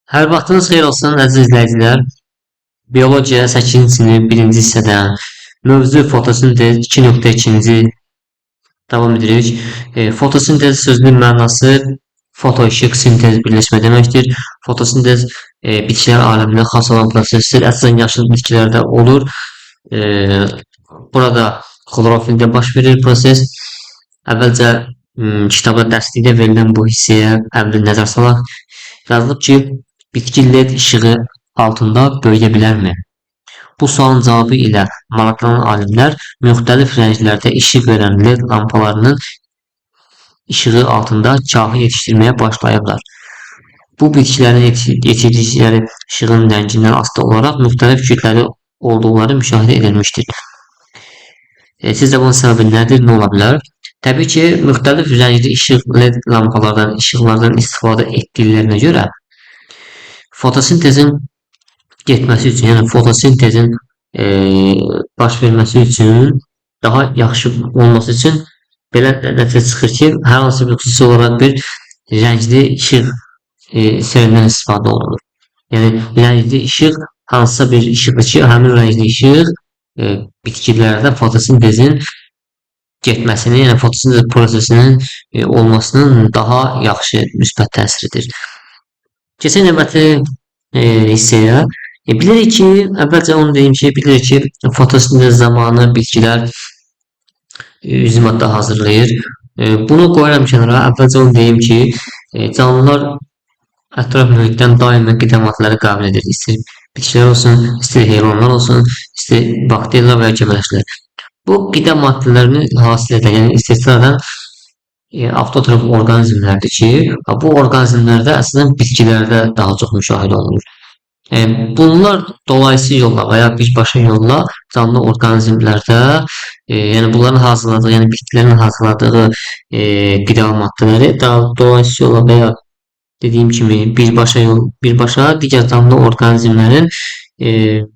Hər vaxtınız xeyir olsun, əziz izləyicilər. Biologiya 8-ci sinif 1-ci hissədən mövzu fotosintez 2.2-ci davam edirik. Fotosintez sözünün mənası foto işıq sintez birləşmə deməkdir. Fotosintez bitkilər aləminə xas olan prosesdir. Əsasən yaşıl bitkilərdə olur. Burada xlorofildə baş verir proses. Əvvəlcə kitabda, dərslikdə verilən bu hissəyə əvvəl nəzər salaq. Yazılıb ki, bitki led işığı altında böyüyə bilərmi? Bu sualın cavabı ilə maraqlanan alimlər müxtəlif rənglərdə işıq verən led lampalarının işığı altında kahı yetişdirməyə başlayıblar. Bu bitkilərin yetirdikləri işığın rəngindən asılı olaraq müxtəlif kütləli olduqları müşahidə edilmişdir. Sizcə bunun səbəbi nədir, nə ola bilər? Təbii ki, müxtəlif rəngli işıq led lampalardan, işıqlardan istifadə etdiklərinə görə fotosintezin getməsi üçün, yəni fotosintezin baş verməsi üçün, daha yaxşı olması üçün belə nəticə çıxır ki, hər hansı bir xüsusi olaraq bir rəngli işıq serindən istifadə olunur. Yəni rəngli işıq hansısa bir işıqdır ki, həmin rəngli işıq bitkilərdə fotosintezin getməsini, yəni fotosintez prosesinin olmasının daha yaxşı müsbət təsir edir. Keçək növbəti hissəyə. Bilirik ki, əvvəlcə onu deyim ki, bilirik ki, fotosintez zamanı bitkilər üzüm maddə hazırlayır. Bunu qoyuram kənara. Əvvəlcə onu deyim ki, canlılar ətraf mühitdən daima qida maddələri qəbul edir. İstər bitkilər olsun, istər heyvanlar olsun, istər bakteriyalar və ya gömələşlər. Bu qida maddələrini hasil edən, yəni istehsal edən avtotrof orqanizmlərdir ki, bu orqanizmlərdə əsasən bitkilərdə daha çox müşahidə olunur. Bunlar dolayısı yolla və ya birbaşa yolla canlı orqanizmlərdə, yəni bunların hazırladığı, yəni bitkilərin hazırladığı qida maddələri daha dolayısı yolla və ya dediyim kimi birbaşa yol, birbaşa digər canlı orqanizmlərin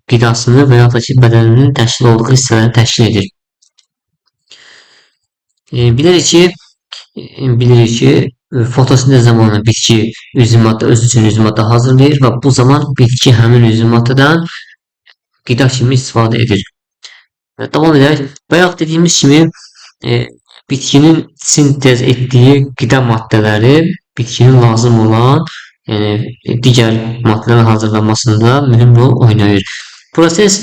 qidasını və ya da ki, bədəninin təşkil olduğu hissələrini təşkil edir. Bilirik ki, fotosintez zamanı bitki üzüm maddə öz üçün üzüm maddə hazırlayır və bu zaman bitki həmin üzüm maddədən qida kimi istifadə edir. Davam edək. Bayaq dediyimiz kimi bitkinin sintez etdiyi qida maddələri bitkinin lazım olan, yəni digər maddələrin hazırlanmasında mühüm rol oynayır. Proses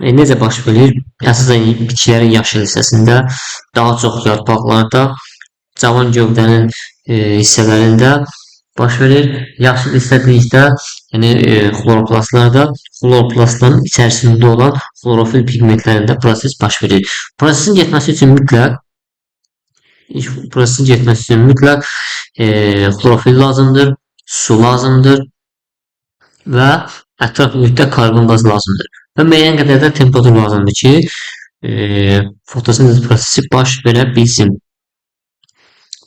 necə baş verir? Əsasən bitkilərin yaşıl hissəsində, daha çox yarpaqlarda, cavan gövdənin hissələrində baş verir. Yaşıl hissə dedikdə, yəni xloroplastlarda, xloroplastların içərisində olan xlorofil pigmentlərində proses baş verir. Prosesin getməsi üçün mütləq xlorofil lazımdır, su lazımdır və ətraf mühitdə karbon qazı lazımdır. Və müəyyən qədər də temperatur lazımdır ki, fotosintez prosesi baş verə bilsin.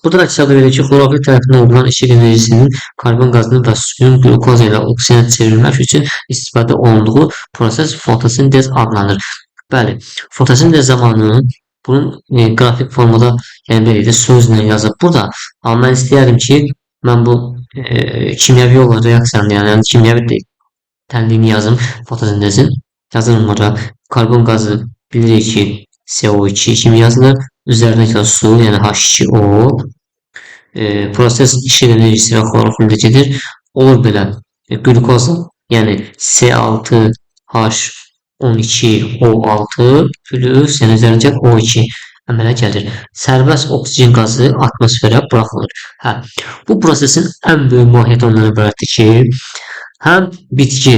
Burada da kitabda verir ki, xlorofil tərəfindən olunan işıq enerjisinin karbon qazını və suyun qlukoza ilə oksigenə çevrilmək üçün istifadə olunduğu proses fotosintez adlanır. Bəli, fotosintez zamanı bunun qrafik formada, yəni belə də sözlə yazıb burada. Amma mən istəyərdim ki, mən bu kimyəvi yolla reaksiyanı, yəni kimyəvi tənliyini yazım fotosintezin. Yazırım bura. Karbon qazı bilirik ki, CO2 kimi yazılır. Üzərinə isə su, yəni H2O. Proses işıq enerjisi və xlorofildə gedir. Olur belə. Qlukoza, yəni C6H12O6 plus, yəni üzərində O2 əmələ gəlir. Sərbəst oksigen qazı atmosferə buraxılır. Hə, bu prosesin ən böyük mahiyyəti ondan ibarətdir ki, həm bitki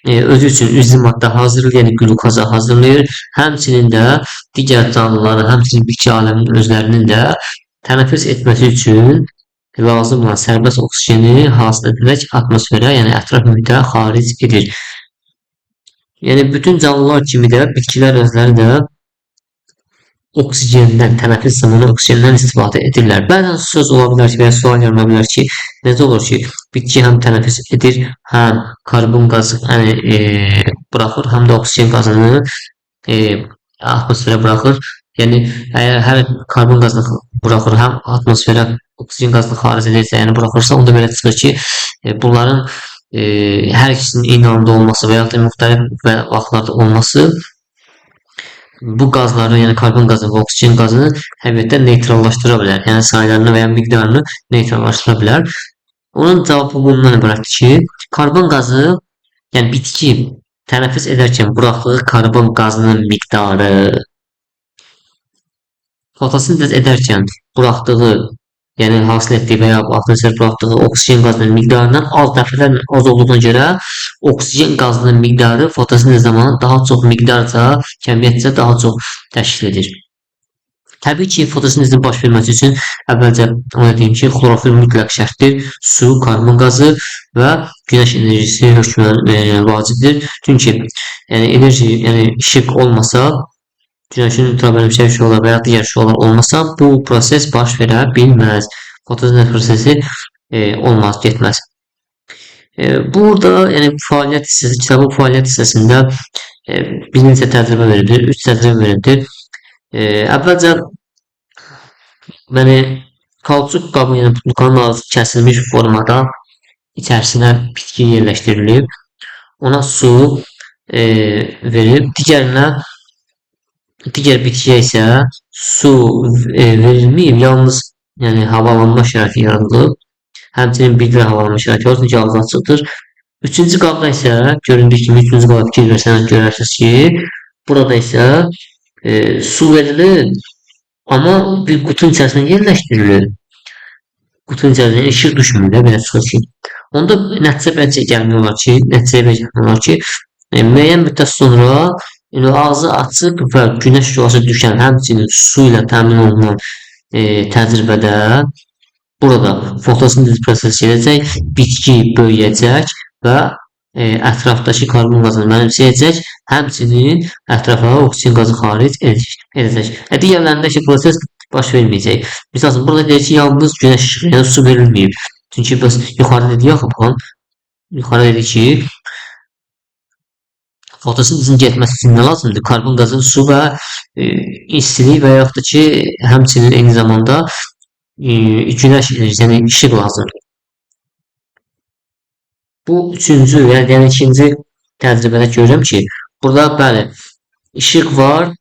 özü üçün üzvü maddə hazırlayır, yəni qlukoza hazırlayır, həmçinin də digər canlıların, həmçinin bitki aləminin özlərinin də tənəffüs etməsi üçün lazım olan sərbəst oksigeni hasil edərək atmosferə, yəni ətraf mühitə xaric edir. Yəni bütün canlılar kimi də bitkilər özləri də oksigenden, tənəffüs zamanı oksigenden istifadə edirlər. Bəzən söz ola bilər ki, və ya sual yarana bilər ki, necə olur ki, bitki həm tənəffüs edir, həm karbon qazı, yəni buraxır, həm də oksigen qazını atmosferə buraxır. Yəni əgər hər karbon qazını buraxır, həm atmosferə oksigen qazını xaric edirsə, yəni buraxırsa, onda belə çıxır ki, bunların hər ikisinin eyni anda olması və yaxud da müxtəlif vaxtlarda olması bu qazları, yəni karbon qazı və oksigen qazını təbiətdə neytrallaşdıra bilər. Yəni saylarını və ya miqdarını neytrallaşdıra bilər. Onun cavabı bundan ibarətdir ki, karbon qazı, yəni bitki tənəffüs edərkən buraxdığı karbon qazının miqdarı fotosintez edərkən buraxdığı, yəni hasil etdiyi və ya atmosferə buraxdığı oksigen qazının miqdarından az, dəfələrlə az olduğuna görə oksigen qazının miqdarı fotosintez zamanı daha çox miqdarca, kəmiyyətcə daha çox təşkil edir. Təbii ki, fotosintezin baş verməsi üçün əvvəlcə ona deyim ki, xlorofil mütləq şərtdir. Su, karbon qazı və günəş enerjisi hökmən vacibdir. Çünki yəni enerji, yəni işıq olmasa, günəşin ultrabənövşəyi şüalar və ya digər şüalar olmasa bu proses baş verə bilməz. Fotosintez prosesi olmaz, getməz. Burada yəni fəaliyyət hissəsi, kitabın fəaliyyət hissəsində bir neçə təcrübə verilir, 3 təcrübə verilir. Əvvəlcə yəni kauçuk qabı, yəni butulkanın ağzı kəsilmiş formada içərisinə bitki yerləşdirilib. Ona su verilib. Digər bitkiyə isə su verilməyib, yalnız yəni havalanma şəraiti yaradılıb. Həmçinin bir də havalanma şəraiti var, çünki ağzı açıqdır. Üçüncü qabda isə göründüyü kimi, üçüncü qaba fikir versəniz görərsiniz ki, burada isə su verilir, amma bir qutunun içərisində yerləşdirilir. Qutunun içərisində işıq düşmür, belə çıxır ki. Onda nəticə belə gəlmək olar ki, müəyyən müddət sonra yəni ağzı açıq və günəş şüası düşən, həmçinin su ilə təmin olunan təcrübədə burada fotosintez prosesi gedəcək, bitki böyüyəcək və ətrafdakı karbon qazını mənimsəyəcək, həmçinin ətrafa oksigen qazı xaric edəcək. Digərlərində ki, proses baş verməyəcək. Misal üçün, burada deyir ki, yalnız günəş işığı, yəni su verilməyib. Çünki biz yuxarıda dedik, axı, baxın, yuxarıda dedik ki, fotosintezin getməsi üçün nə lazımdır? Karbon qazı, su və istilik və yaxud da ki, həmçinin eyni zamanda günəş enerjisi, yəni işıq lazımdır. Bu üçüncü, yəni ikinci təcrübədə görürəm ki, burada bəli, işıq var,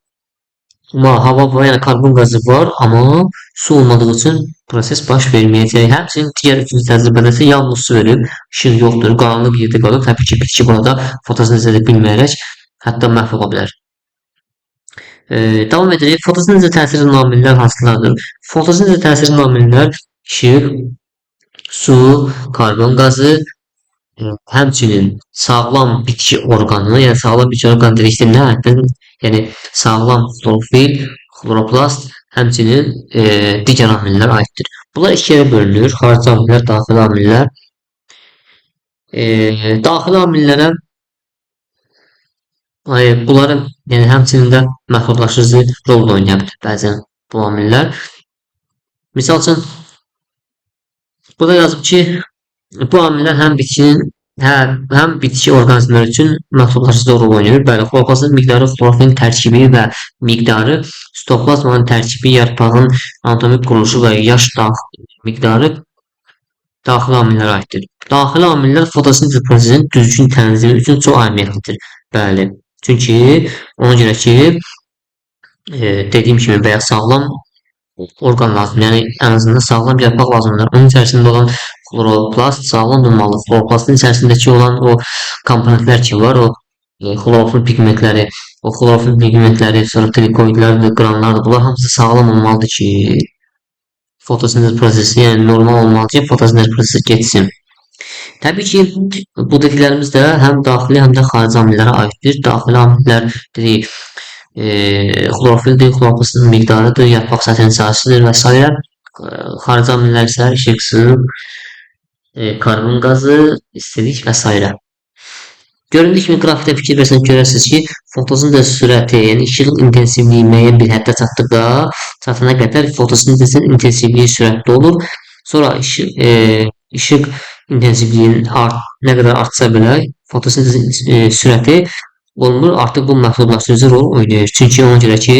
amma hava var, yəni karbon qazı var, amma su olmadığı üçün proses baş verməyəcək. Həmçinin digər üçüncü təcrübədə isə yalnız su verib, işıq yoxdur, qaranlıq yerdə qalır. Təbii ki, bitki burada fotosintez edə bilməyərək hətta məhv ola bilər. Davam edirik. Fotosintezə təsir edən amillər hansılardır? Fotosintezə təsir edən amillər işıq, su, karbon qazı, həmçinin sağlam bitki orqanı, yəni sağlam bitki orqanı dedikdə nə? Yəni sağlam xlorofil, xloroplast, həmçinin digər amillər aiddir. Bunlar iki yerə bölünür. Xarici amillər, daxili amillər. Daxili amillərə bunların yəni həmçinin də məhdudlaşdırıcı rol da oynaya bilər bəzən bu amillər. Misal üçün, burada yazıb ki, bu amillər həm bitkinin, həm bitki orqanizmləri üçün məhdudlaşdırıcı rol oynayır. Bəli, xloroplastın miqdarı, xlorofilin tərkibi və miqdarı, sitoplazmanın tərkibi, yarpağın anatomik quruluşu və yaş miqdarı daxili amillərə aiddir. Daxili amillər fotosintez prosesinin düzgün tənzimi üçün çox əhəmiyyətlidir. Bəli, çünki ona görə ki, dediyim kimi bəyə sağlam orqan lazım, yəni ən azından sağlam yarpaq lazımdır. Onun içərisində olan xloroplast sağlam olmalı. Xloroplastın içərisindəki olan o komponentlər ki var, o xlorofil pigmentləri, sonra trikoidlərdir, qranlardır, bunlar hamısı sağlam olmalıdır ki, fotosintez prosesi, yəni normal olmalıdır ki, fotosintez prosesi getsin. Təbii ki, bu dediklərimiz də həm daxili, həm də xarici amillərə aiddir. Daxili amillər dedik, xlorofildir, xloroplastın miqdarıdır, yarpaq səthinin sahəsidir və s. Xarici amillər isə işıq, su, karbon qazı, istilik və s. Göründüyü kimi qrafikdə fikir versəniz görərsiniz ki, fotosintez sürəti, yəni işığın intensivliyi müəyyən bir həddə çatdıqda, çatana qədər fotosintezin intensivliyi sürətli olur. Sonra işıq intensivliyinin nə qədər artsa belə fotosintezin sürəti olmur. Artıq bu məhdudlaşdırıcı rol oynayır. Çünki ona görə ki,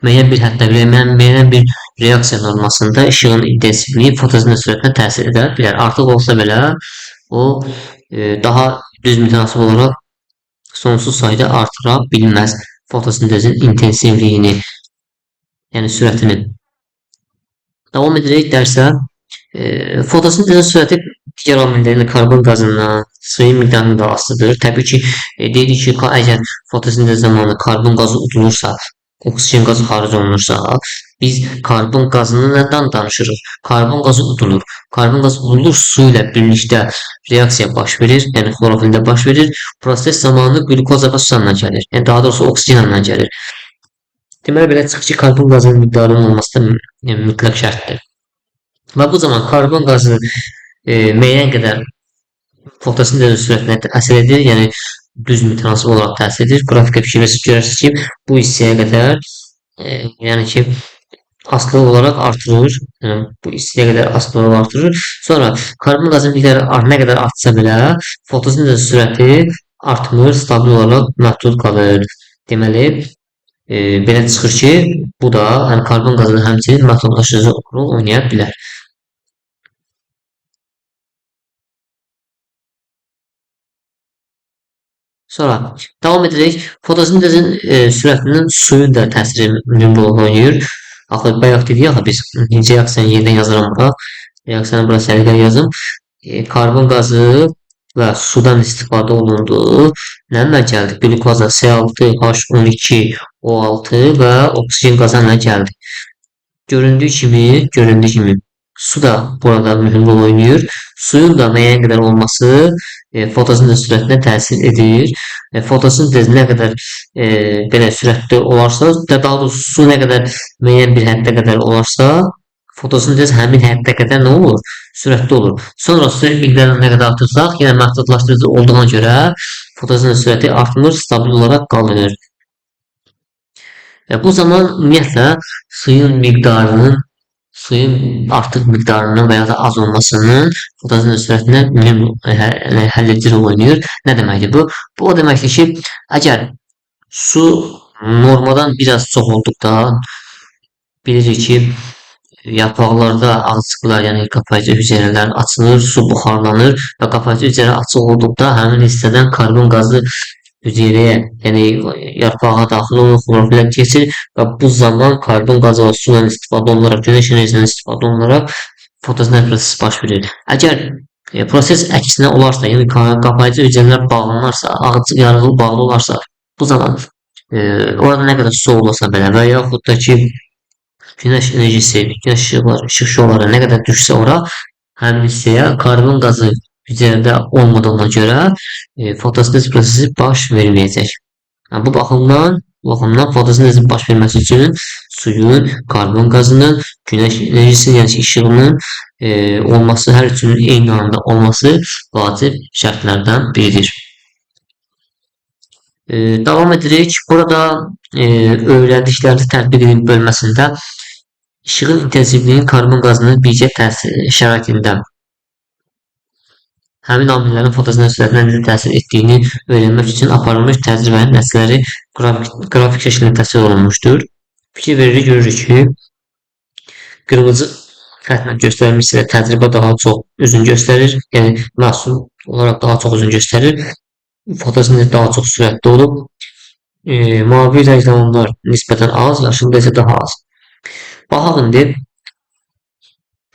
müəyyən bir həddə, müəyyən bir reaksiya normasında işığın intensivliyi fotosintez sürətinə təsir edə bilər. Artıq olsa belə O daha düz mütənasib olaraq sonsuz sayda artıra bilməz fotosintezin intensivliyini, yəni sürətini. Davam edərək dərsə, fotosintezin sürəti digər amillərin karbon qazından, suyun miqdarından da asılıdır. Təbii ki, deyirik ki, əgər fotosintez zamanı karbon qazı udulursa, oksigen qazı xaric olunursa, biz karbon qazını nədən danışırıq? Karbon qazı udulur. Karbon qazı udulur, su ilə birlikdə reaksiya baş verir, yəni xlorofildə baş verir. Proses zamanı qlükoza və su əmələ gəlir. Yəni daha doğrusu oksigen əmələ gəlir. Deməli belə çıxır ki, karbon qazının miqdarının olması da mütləq şərtdir. Və bu zaman karbon qazı müəyyən qədər fotosintezin sürətinə təsir edir, yəni düz mütənasib olaraq təsir edir. Qrafikə fikir versiniz, görərsiniz ki, bu hissəyə qədər, yəni ki, asılı olaraq artırır. Yəni, bu hissəyə qədər asılı olaraq artırır. Sonra karbon qazının miqdarı nə qədər artsa belə fotosintez sürəti artmır, stabil olaraq məhdud qalır. Deməli, belə çıxır ki, bu da yəni karbon qazı həmçinin məhdudlaşdırıcı rol oynaya bilər. Sonra davam edərək fotosintezin sürətinin suyun da təsiri mühüm rol oynayır. Axı bayaq dedik axı biz necə reaksiyanı yenidən yazıram bura. Reaksiyanı bura səliqəli yazım. Karbon qazı və sudan istifadə olundu. Nə əmələ gəldi? Qlükoza C6, H12, O6 və oksigen qazı əmələ gəldi. Göründüyü kimi su da burada mühüm rol oynayır. Suyun da müəyyən qədər olması fotosintez sürətinə təsir edir. Fotosintez nə qədər belə sürətli olarsa, daha doğrusu su nə qədər müəyyən bir həddə qədər olarsa, fotosintez həmin həddə qədər nə olur? Sürətli olur. Sonra suyun miqdarını nə qədər artırsaq, yenə məhdudlaşdırıcı olduğuna görə fotosintez sürəti artmır, stabil olaraq qalır. Bu zaman ümumiyyətlə suyun miqdarının, suyun artıq miqdarının və ya da az olmasının fotosintez sürətinə mühüm həll edici rol oynayır. Nə deməkdir bu? Bu o deməkdir ki, əgər su normadan biraz çox olduqda bilirik ki, yarpaqlarda ağızcıqlar, yəni qapayıcı hüceyrələr açılır, su buxarlanır və qapayıcı hüceyrə açıq olduqda həmin hissədən karbon qazı hüceyrəyə, yəni yarpağa daxil olur, xlorofilə keçir və bu zaman karbon qazı və su ilə istifadə olunaraq, günəş enerjisindən istifadə olunaraq fotosintez prosesi baş verir. Əgər proses əksinə olarsa, yəni qapayıcı hüceyrələr bağlanarsa, ağızcıq yarığı bağlı olarsa, bu zaman orada nə qədər su olsa belə və yaxud da ki, günəş enerjisi, günəş işıq şüaları nə qədər düşsə ora, həmin hissəyə karbon qazı hüceyrədə olmadığına görə fotosintez prosesi baş verməyəcək. Yəni, bu baxımdan fotosintezin baş verməsi üçün suyun, karbon qazının, günəş enerjisinin, yəni işığının olması, hər üçünün eyni anda olması vacib şərtlərdən biridir. Davam edirik. Burada öyrəndiklərinizi tətbiq edin bölməsində işığın intensivliyinin karbon qazının bircə təsir şəraitində həmin amillərin fotosintez sürətinə necə təsir etdiyini öyrənmək üçün aparılmış təcrübənin nəticələri qrafik şəklində təsvir olunmuşdur. Fikir veririk, görürük ki, qırmızı xətlə göstərilmişsə təcrübə daha çox özünü göstərir, yəni məhsul olaraq daha çox özünü göstərir. Fotosintez daha çox sürətli olub. Mavi rəngli olanlar nisbətən az, yaşılda isə daha az. Baxaq indi.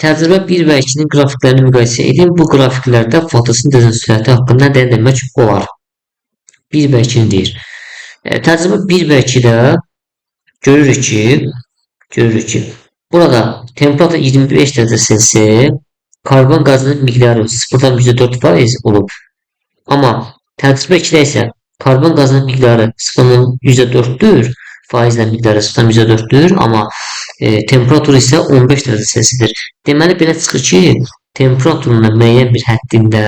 Təcrübə 1 və 2-nin qrafiklərini müqayisə edin. Bu qrafiklərdə fotosintezin sürəti haqqında nə demək olar? 1 və 2-ni deyir. Təcrübə 1 və 2-də görürük ki, burada temperatur 25 dərəcə Selsi, karbon qazının miqdarı 0,4% olub. Amma təcrübə 2-də isə karbon qazının miqdarı 0,4-dür, faizlə miqdarı 0,4-dür, amma temperatur isə 15 dərəcə Selsidir. Deməli, belə çıxır ki, temperaturun da müəyyən bir həddində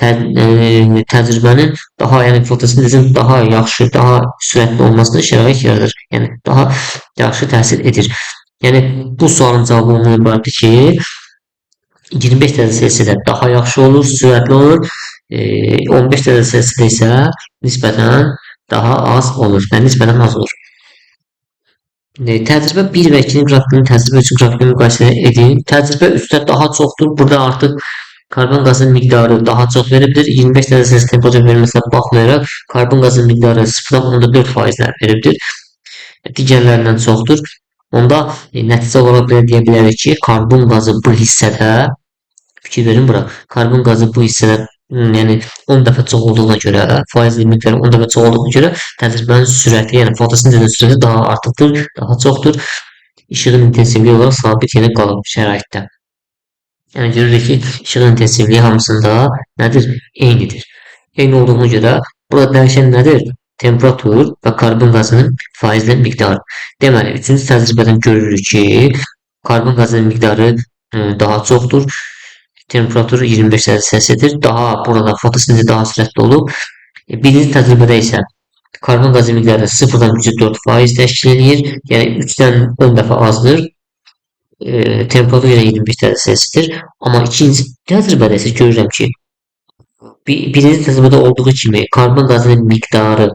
təcrübənin daha, yəni fotosintezin daha yaxşı, daha sürətli olmasına şərait yaradır. Yəni, daha yaxşı təsir edir. Yəni, bu sualın cavabı ondan ibarətdir ki, 25 dərəcə Selsidə daha yaxşı olur, sürətli olur. 15 dərəcə Selsidə isə nisbətən daha az olur. Yəni, nisbətən az olur. Təcrübə 1 və 2-nin qrafikini təcrübə 3-ün qrafikini müqayisə edin. Təcrübə 3-də daha çoxdur. Burada artıq Karbon qazının miqdarı daha çox veribdir. 25 dərəcə Selsi temperatur verilməsinə baxmayaraq karbon qazının miqdarı 0,4%-lə veribdir. Digərlərindən çoxdur. Onda nəticə olaraq belə deyə bilərik ki, karbon qazı bu hissədə, fikir verin bura, karbon qazı bu hissədə, yəni 10 dəfə çox olduğuna görə, faizli miqdarı 10 dəfə çox olduğuna görə təcrübənin sürəti, yəni fotosintezin sürəti daha artıqdır, daha çoxdur. İşığın intensivliyi olaraq sabit, yəni qalır şəraitdə. Yəni görürük ki, işığın intensivliyi hamısında nədir? Eynidir. Eyni olduğuna görə burada dəyişən nədir? Temperatur və karbon qazının faizli miqdarı. Deməli, üçüncü təcrübədən görürük ki, karbon qazının miqdarı daha çoxdur. Temperatur 25 dərəcə Selsidir. Daha burada fotosintez daha sürətli olub. Birinci təcrübədə isə karbon qazı miqdarı 0,4% təşkil edir. Yəni 3-dən 10 dəfə azdır. Temperatur yenə 25 dərəcə Selsidir. Amma ikinci təcrübədə isə görürəm ki, birinci təcrübədə olduğu kimi karbon qazının miqdarı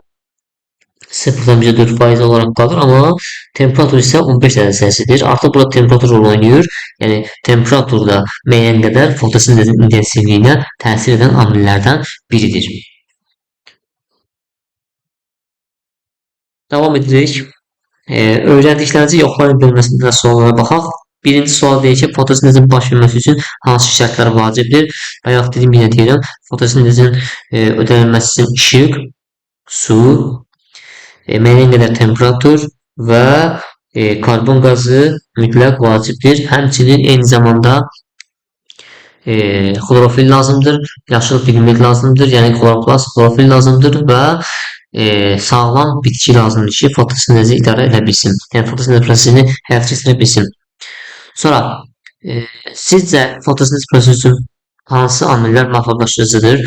0,4% olaraq qalır, amma temperatur isə 15 dərəcə Selsidir. Artıq burada temperatur rol oynayır. Yəni temperatur da müəyyən qədər fotosintezin intensivliyinə təsir edən amillərdən biridir. Davam edirik. Öyrəndiklərinizi yoxlayın bölməsində suallara baxaq. Birinci sual deyir ki, fotosintezin baş verməsi üçün hansı şərtlər vacibdir? Bayaq dediyim, yenə deyirəm, fotosintezin ödənilməsi üçün işıq, su, müəyyən qədər temperatur və karbon qazı mütləq vacibdir. Həmçinin eyni zamanda xlorofil lazımdır, yaşıl pigment lazımdır, yəni xloroplast, xlorofil lazımdır və sağlam bitki lazımdır ki, fotosintezi idarə edə bilsin. Yəni fotosintez prosesini həyata keçirə bilsin. Sonra, sizcə fotosintez prosesi üçün hansı amillər məhdudlaşdırıcıdır?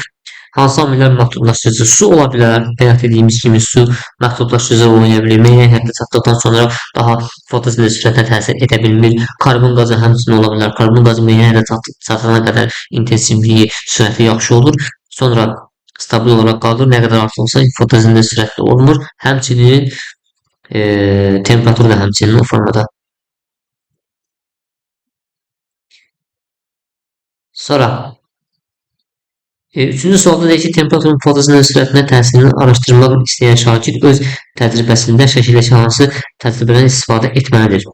Hansı amillər məhdudlaşdırıcı? Su ola bilər. Bayaq dediyimiz kimi su məhdudlaşdırıcı oynaya bilir. Müəyyən həddə çatdıqdan sonra daha fotosintez sürətinə təsir edə bilmir. Karbon qazı həmçinin ola bilər. Karbon qazı müəyyən həddə çatana qədər intensivliyi, sürəti yaxşı olur. Sonra stabil olaraq qalır. Nə qədər artıq olsa fotosintez sürətli olmur. Həmçinin temperatur da həmçinin o formada. Sonra üçüncü sualda deyir ki, temperaturun fotosintez sürətinə təsirini araşdırmaq istəyən şagird öz təcrübəsində şəkildəki hansı təcrübədən istifadə etməlidir?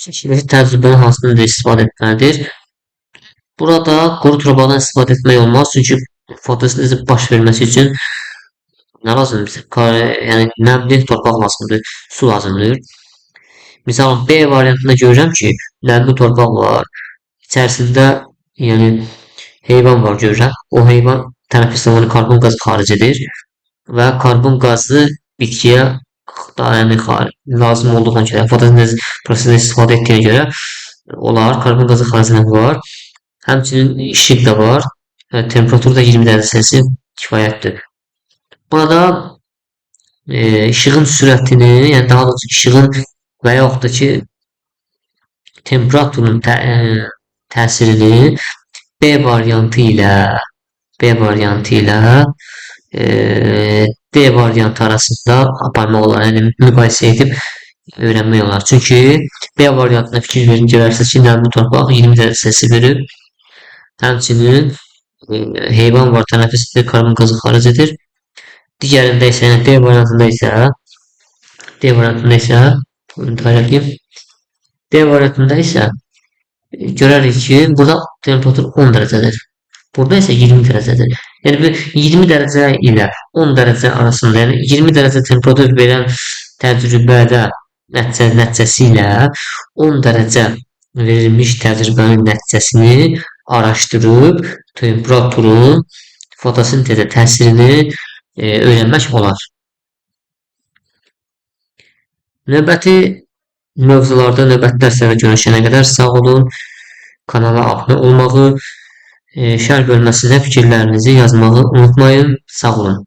Şəkildəki təcrübənin hansından da istifadə etməlidir? Burada quru torpaqdan istifadə etmək olmaz, çünki fotosintezin baş verməsi üçün nə lazımdır? Yəni nəmli torpaq lazımdır, su lazımdır. Misal B variantında görürəm ki, nəmli torpaq var. İçərisində yəni heyvan var görürəm. O heyvan tənəffüs zamanı karbon qazı xaric edir və karbon qazı bitkiyə yəni lazım olduğuna görə, fotosintez prosesində istifadə etdiyinə görə olar. Karbon qazı xaric edən var. Həmçinin işıq da var. Temperatur da 20 dərəcə Selsi kifayətdir. Burada işığın sürətini, yəni daha doğrusu işığın və yaxud da ki temperaturun təsirini B variantı ilə D variantı arasında aparmaq olar. Yəni müqayisə edib öyrənmək olar. Çünki B variantına fikir verin, görərsiniz ki, nəmli torpaq 20 dərəcə Selsi verib. Həmçinin heyvan var, tənəffüs edir, karbon qazı xaric edir. Digərində isə, yəni D variantında isə D variantında isə görərik ki, burada temperatur 10 dərəcədir. Burada isə 20 dərəcədir. Yəni bu 20 dərəcə ilə 10 dərəcə arasında, yəni 20 dərəcə temperatur verən təcrübədə nəticəsi ilə 10 dərəcə verilmiş təcrübənin nəticəsini araşdırıb temperaturun fotosintezə təsirini öyrənmək olar. Növbəti mövzularda, növbəti dərslərdə görüşənə qədər sağ olun. Kanala abunə olmağı, şərh bölməsində fikirlərinizi yazmağı unutmayın. Sağ olun.